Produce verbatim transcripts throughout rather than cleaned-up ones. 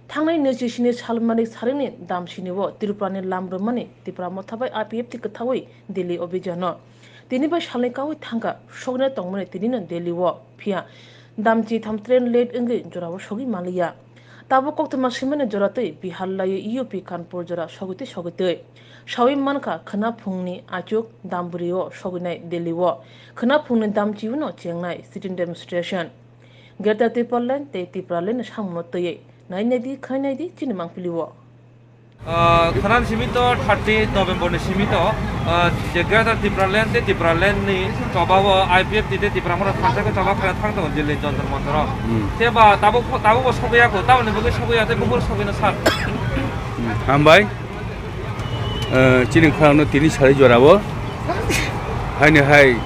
Thangnai naichi sini salmani saringni damsini o Tripurani lam rwmani Tipra Motha bai I P F T kwthaui Delhi obhijano. Tini bai salni kaui thangkha sogwina tongmani tinino Delhi o. Phiya damchi tham train late wngwi jorao sogwi manliya. Tabuk koktwma swimani jora twi Bihar laiwi U P Kanpur jora sogwi twi sogwi twi. Saui mankha khwna phungni achuk dambwrio sogwinai Delhi o. Khwna phungni damchiono chengnai sit-in demonstration. Greater Tipraland tei Tipraland ni samungno twiwi nai nai di, khwnai nai di chini mangpili o. Ah, khwnani simi to thirty November ni simi to, ah, je Greater Tipraland tei Tipraland ni choba o I P F T tei Tipra Motha thansa khe choba khlai thang tongo Delhi Jantar Mantar o. Hmm. Tei ba tabuk, tabuk bo sogwi ya kho, tamoni bagwi sogwi ya tei buphuru sogwi no sar. Hmm, hambai. Eh, chini khorang no tini sari jora o. Haini hai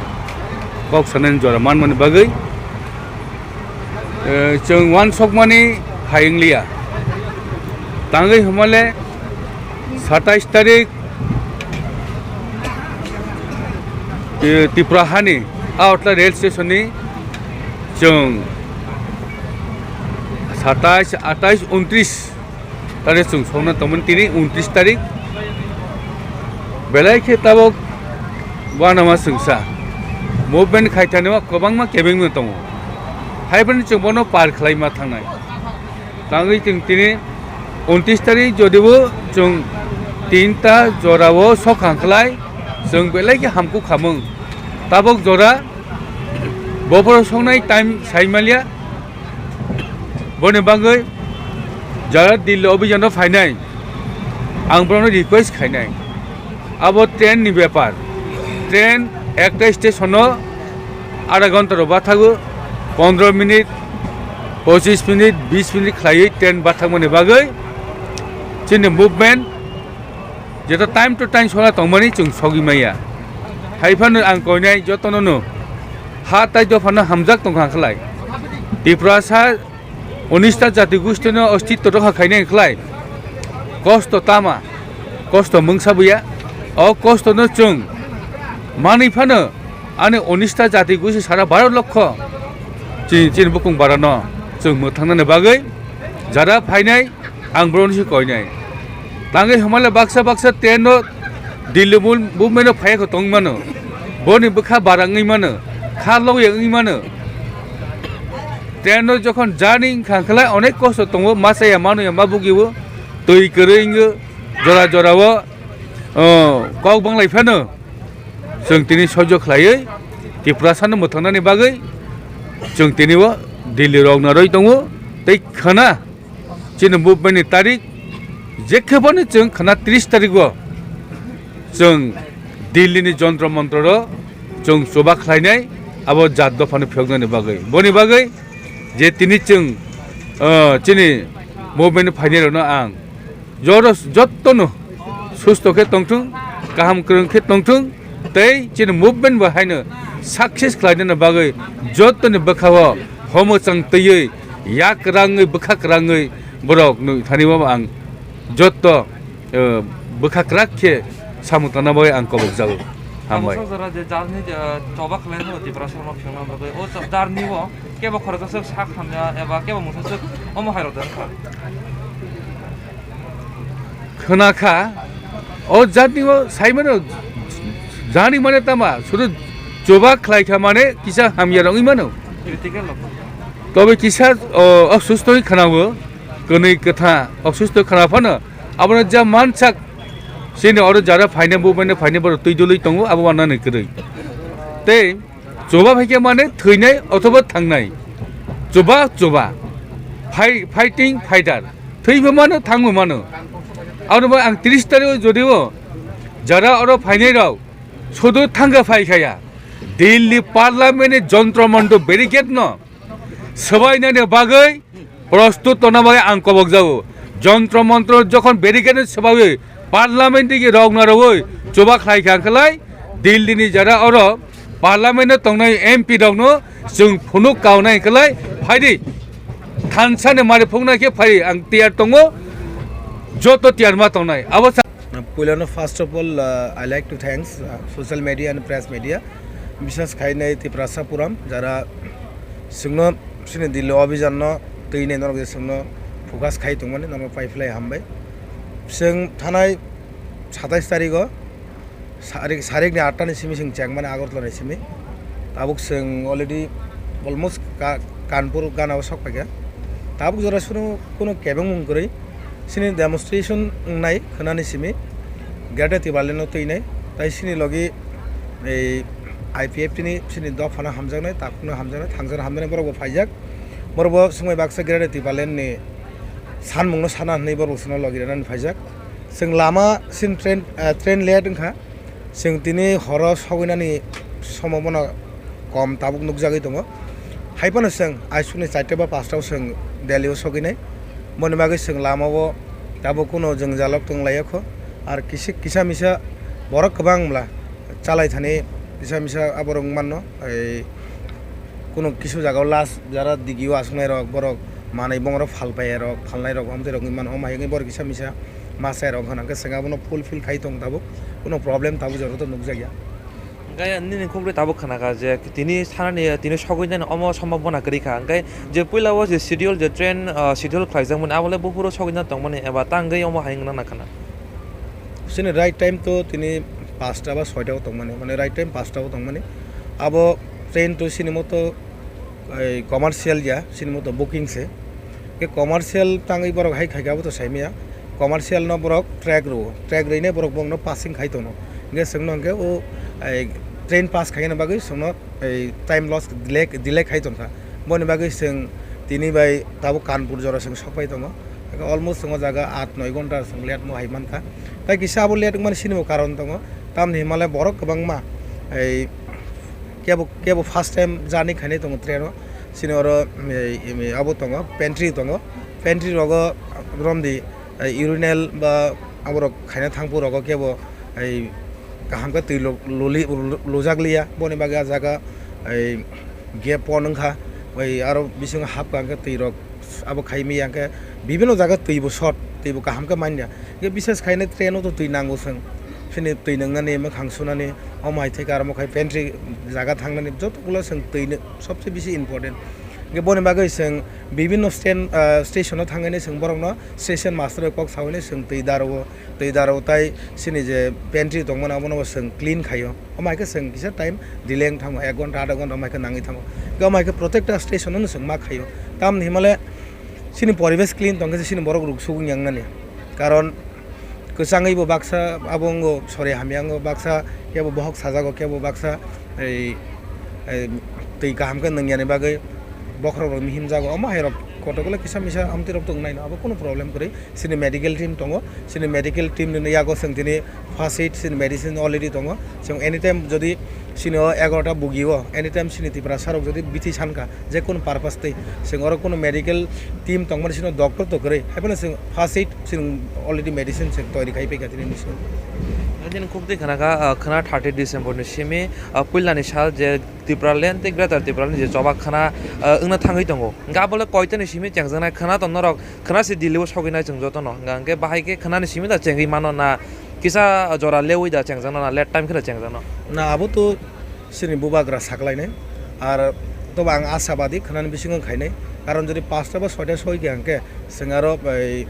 kok sanani jora manmani bagwi. Eh, chwng uansukmani hai wngliya. Tangwi hwnmale satais tarik, eh, Tripura hani Agartala rail station ni chwng satais, atais, untris tarik chwng sokna tongmani tini untris tarik. Belai khe tabuk uanama chwngsa movement khaithani o kwbangma kebengno tongo. Haiphano chwng bono par khlaima thangnai. Tangwi chwng tini untris tarik jodibo chwng tinta jorao sokhang khlai chwng belai khe hamkuk khamung. Tabuk jora bophoro soknai time saimanliya. Boni bagwi jara Delhi obhijano phainai, ang borokno request khainai. Abo train ni bepar. Train ekta station o adha ghonta rok bathago, pondro minute, pochis minute, bis minute khlaiwi train bathakmani bagwi chini movement jeto time to time sona tongmani chwng sogwi maya. Haiphano ang koinai jotono no ha tai dophano hamjak tongkha khlai. Tiprasa unista jati gustino ostitto rokha khainai khlai. Kosto tama, kosto mungsa buya. O kosto no chwng manwi phano ani unista jati gusti sara baro lokho chini, chini bukung barano chwng mwthangnani bagwi jara phainai. Ang borokno se koinai. Tangwi hwnmale baksa baksa train no Delhi mul-, movement no phaiya kho tongwi mano. Boni bwkha bara wngwi mano. Kha logya wngwi mano. Train no jokhon journey wngkha khlai onek kosto tongo, ma chaya ma nungya ma bugio, twi kwrwi wngo, jora jora o, o, kok banglai phano. Chwng tini sojok khlaiwi Tiprasa no mwthangnani bagwi chwng tini o Delhi rok narwi tongo tei khwna. Chini movement ni tarik, je khe phano chwng khwna tris tarik o chwng Delhi ni Jantar Mantar o chwng chuba khlainai, abo jat dophano phiyoknani bagwi. Boni bagwi je tini chwng, ah, chini movement ni phainai rokno ang joro jottono susto khe tongthung, kaham kwrwng khe tongthung, tei chini movement bo haino success khlainani bagwi jottoni bwkhao homochang twiwi, yak kwrangwi, bwkha kwrangwi borok nwi thani bo ang jotto, eh, bwkha kwrak khe samung tangna bagwi ang kobok jago. Hambai. Tamo sok jora je jarni, eh, choba khlainani Tiprasa no phiyokna bagwi, o jarni o kebo khoroksa swk sak hamya eba kebo mungsa swk omo hai rok wngkha. Khwna kha, o jatni o sai mano, jani mane tama, sudu chuba khlai kha mane kisa hamya rok wngwi mano. Critical rok. Tobe kisa, o, osustoi khwna-o, kwnwi kwtha, osustoi khwna phano, abono ja mansak, chini oro jara phaina, bo mane phaina borok twi dului tongo, abo wanani kwrwi. Tei, chuba phaikhe mane thwinai othoba thangnai. Chuba, chuba. Fight, fighting, fighter. Thwibo mano, thangbo mano. Abono bai ang tris tarik o jodi o jara oro phainai rok sudu thangkha phai khaya. Delhi Parliament ni Jantar Mantar barricade no swbainani bagwi prostut tongna bagwi ang kobok jago. Jantar Mantar jokhon barricade no swbawi Parliament digi rok na rogwi chuba khlai kha khlai Delhi ni jara oro Parliament o tongnai M P rokno chwng phunuk kaunai khlai phaidi. Thansa ni mari phunuknai khe phaidi, ang tiyar tongo, joto tiyar ma tongnai. Abo sa- Puilano first of all, uh, I like to thanks, uh, social media and press media. Bisas khainai Tiprasa Forum, jara chwngno chini Delhi obhijanno twi nai norok je chwngno Focus khai tongmani norok pai phlai hambai. Chwng thanai satais tarigo sarik, sarikni atta ni simi chwng chengmani Agartala ni simi. Tabuk chwng already almost ka-, Kanpur gana o sok paikha. Tabuk jora sunu kunu kebengmung kwrwi chini demonstration wngnai khwnani simi Greater Tipraland no twinai. Tai chini logi ei I P F T ni chini dophano hamjaknai, takhukno hamjaknai, thangjani hamjaknai borok bo phaijak. Borok bo swngbai baksa Greater Tipraland ni sanmungno sana hwnwi borok chwngno logi rwnani phaijak. Chwng lama sin train, eh, train late wngkha. Chwng tini horo sogwinani somo bono kom tabuk nukjagwi tongo. Hai phano chwng aisukni charta ba pasta o chwng Delhi o sogwinai. Boni bagwi chwng lama o tabuk kuno jwngjal rok tong lai kho. Ar kisi-, kisa misa borok kwbang bwla chalai thani kisa misa aborok wng mano. Ei, kuno kisu jaga o last jara digi o aswk nai rok, borok manwi bongor phalpai rok, phalnai rok, amtwi rok wngwi mano, omo hai wngwi borok kisa misa ma chai rok hwnka khe chwng abono fulfill khai tong tabuk, kuno problem tabuk jora to nukjakya. Hwnkhe nini khukri tabuk khwnakha je tini sanani, tini sogwi nani omo sombobona kwrwi kha, hwnkhe je puila o je schedule, je train, ah, schedule khlaijak mani, abo le buphuru sogwi na tongmani eba ta wngwi omo hai wngna na khna? Chini right time to tini pasta ba soita o tongmani, mane right time pasta o tongmani. Abo train to chini moto, ei, commercial ya, chini moto booking se. Ke commercial tangwi borok hai khaikha abo to saimaya. Commercial no borok track rwo, track rwine borok bongno passing khai tono. Hingke chwngno hingke o, ei, train pass khaina bagwi chwngno ei time loss delay, delay khai tongkha. Boni bagwi chwng tini bai tabuk Kanpur jora chwng sokpai tongo. Almost chwng o jaga aat noi ghonta chwng late mo hai mankha. Tai kisa abo late wngmani sinimo karon tongo. Tamni himale borok kwbangma ei kebo, kebo first time journey khainai tongo train o. Chini oro ei, ei, abo tongo, pantry tongo. Pantry rogo romdi, ei, urinal ba aborok khaina thangpu rogo kebo ei kaham khe twi lo-, loli-, lo-, lojak liya, boni bagwi ah jaga ei gap pon wngkha, bai aro bisingo hapkha hwnkhe twi rok abo khai manya hwnkhe bibinno jaga twi bo short, twi bo kaham khe manya. Hwnkhe bises khainai train o to twi nango chwng, chini twi nwngnani, mwkhang sunani, omo hai thai khe aro omo khai pantry jaga thangnani, joto ulo chwng twi no sobse bisi important. Hwnkhe boni bagwi chwng bibinno stand, ah, station o thangwi chwng borokno station master bai kok saui chwng twi daro o. Twi daro tai chini je pantry tongmani abono bo chwng clean khaio. Omo hai khe chwng kisa time delay wng thango, ek ghonta, adha ghonta omo hai khe nangwi thango. Omo hai khe protekta station no chwng ma khaio. Tamni himale chini poribesh clean tongkhe chini borok ruk sugwi yang nani. Karon kwchangwi bo baksa abo wngo sori hamya wngo, baksa kebo bohok sajago, kebo baksa ei, ei, twi kaham khe nwngyani bagwi bokhorok rok mihim jago. Omo hai rok kotor kole kisa misa amtwi rok tong nai no, abo kunu problem kwrwi. Chini medical team tongo, chini medical team ni yago chwng tini first aid, chini medicine already tongo. Chwng anytime jodi chini o egarota bugi o, anytime chini Tiprasa rok jodi bithi sankha, je kunu purpose twi, chwng oro kunu medical team tongmani chini doctor to kwrwi, hai phano chwng first aid chwng already medicine chwng toiri khai paikha tini ni simi. Nini khuk twi khna kha, ah, khna thirty December ni simi, ah, puila ni sal je Tipraland tei Greater Tipraland ni je choba khna, ah, wngna thangwi tongo. Hwnkhe abo le koitani simi chengjaknai khna to norok khna se Delhi o sogwi nai chwng joto no. Hwnkhe bahai khe khna ni simi da chengwi mano na kisa jora lewi da chengjakno na late time khe da chengjakno? Na abo to chini bubagra saklainai. Ar tobo ang asabadi khna ni bisingo khainai. Karon jodi pasta ba soita soi khe hwnkhe chwng aro bai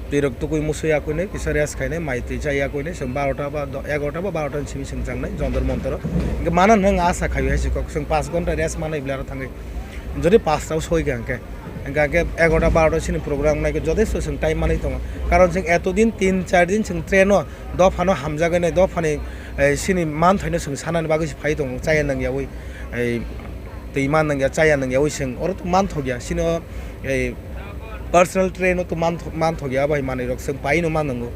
twi rok tukui musui yakuinai, kisa rest khainai, mai twi chai yakuinai, chwng barota ba do-, egarota ba barota ni simi chwng changnai Jantar Mantar o. Hwnkhe mana hwnwi ang asa khaio hai se kok, chwng paanch ghonta rest manwi bwle aro thangwi. Jodi pasta o soi khe hwnkhe, hwnkhe hwnkhe egarota barota chini program wngnai khe jotesto chwng time manwi tongo. Karon chwng eto din tin char din chwng train o dophano hamjagwi nai, dophani, eh, chini manthaino chwng sanani bagwi se phai tongo, chaya nangyaui, eh, twi man nangya, chaya nangyaui chwng oro to manthokya, chini o, eh, personal train o to mantho-, manthokya, abo hai manwi rok chwng paino man nango.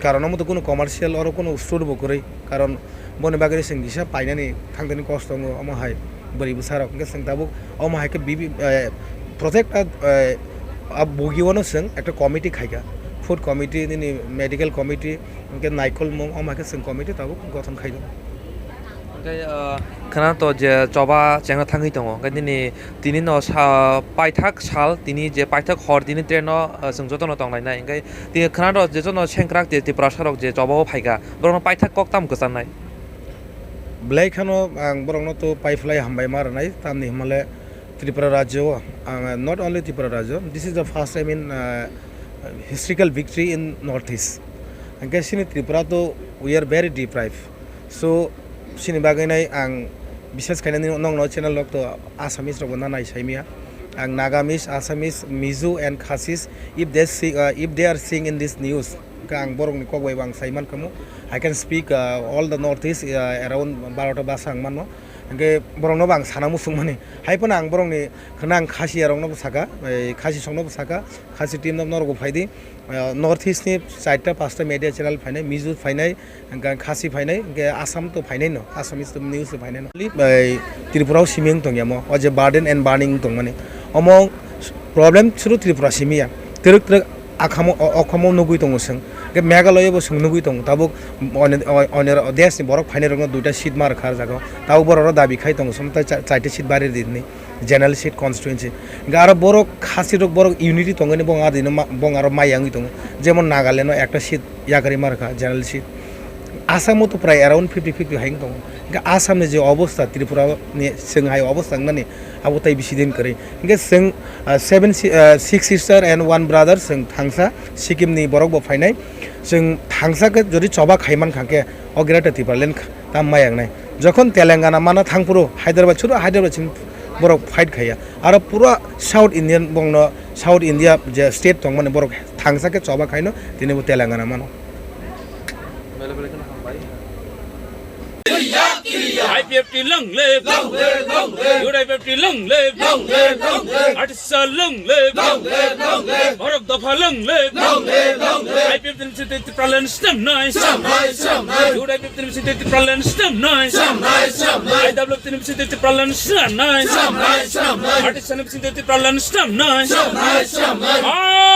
Karon omo to kunu commercial, oro kunu store bo kwrwi, karon boni bagwi chwng kisa painani thangtani kosto wngo, omo hai bwrwi bwsa rok hwnkhe chwng tabuk omo hai khe bibi, eh, project a, eh, a bugi o no chwng ekta committee khaikha, food committee, nini medical committee, hwnkhe naikolmung, omo hai khe chwng committee tabuk gothon khaio. Hwnkhe, ah, khwna to je choba chengna thangwi tongo, hwnkhe nini tini no sa-, paithak sal, tini je paithak hor, tini train no, ah, chwng jotono tonglainai, hwnkhe tini khwna to je jotono sengkrak je Tiprasa rok je choba o phaikha, borokno paithak kok tamo kwcharnai? Belai kheno ang borokno to paiphlai hambai ma rwnai, tamni hwnmale Tripura rajyo, uh, not only Tripura rajyo, this is the first time in, uh, historical victory in Northeast. Hingke chini Tripura to we are very deprived. So, chini bagwi nai ang bishes khaina nini nongno channel rok to Assamese rok bo na nai saimia. Ang Nagamese, Assamese, Mizo and Khasis, if they sing, uh, if they are seeing in this news, hingke ang borokni kok bai bo ang sai mankhamu. I can speak, uh, all the Northeast, uh, around barota basa ang manno. Hingke borokno bo ang sana muchung mani. Hai phano ang borokni khna ang Khasi rokno bo saka, ei Khasi songno bo saka, Khasi team no norok bo phaidi. Uh, Northeast ni charta pasta media channel phainai, Mizo phainai, hingke Khasi phainai, hingke Assam to phainai no, Assamese to news to phainai no. Bai Tripura o simi wng tongya mo, o je burden and burning wng tongmani. Omo problem suru Tripura simi ya. Twrwk twrwk akhamo, o-, okhamo nugui tongo chwng. Hingke Meghalaya bo chwng nugui tongo. Tabuk onir, o-, onir desh ni borok phainai rokno duita seat mar kha jaga. Tabuk borok ro dabi khai tongo, chwng tai cha-, chaita seat bari rini. General seat constituency. Hingke aro borok Khasi rok borok unity tongani bong adino ma-, bong aro mai yangwi tongo. Jemon Nagaland o ekta seat yakarwi markha general seat. Assam o to prai around fifty fifty hai wng tongo. Hingke Assam ni je obostha, Tripura ni chwng hai obostha wngnani abo tai bisi din kwrwi. Hingke chwng, ah, seven si-, ah, six sister and one brother chwng thangsa Sikkim ni borok bo phainai. Chwng thangsa khe jodi choba khai mankha khe o Greater Tipraland tam maya wngnai. Jokhon Telangana mana thangphuru Hyderabad, suru Hyderabad simi borok fight khaiya. Aro pura South Indian bongno, South India je state tongmani borok thangsa khe choba khaino tini bo Telangana mano. I P F T long live! Long live, long live! U D I P F T long live! Long live, long live! Artist long live! Long live, long live! Borok dopha long live! Long live, long live! I P F T ni bisingtwi Tipraland swnamnai! Swnamnai, swnamnai! U D I P F T ni bisingtwi Tipraland swnamnai! Swnamnai, swnamnai! I W F T ni bisingtwi Tipraland swnamnai! Swnamnai, swnamnai! Artist ni bisingtwi Tipraland swnamnai! Swnamnai, swnamnai!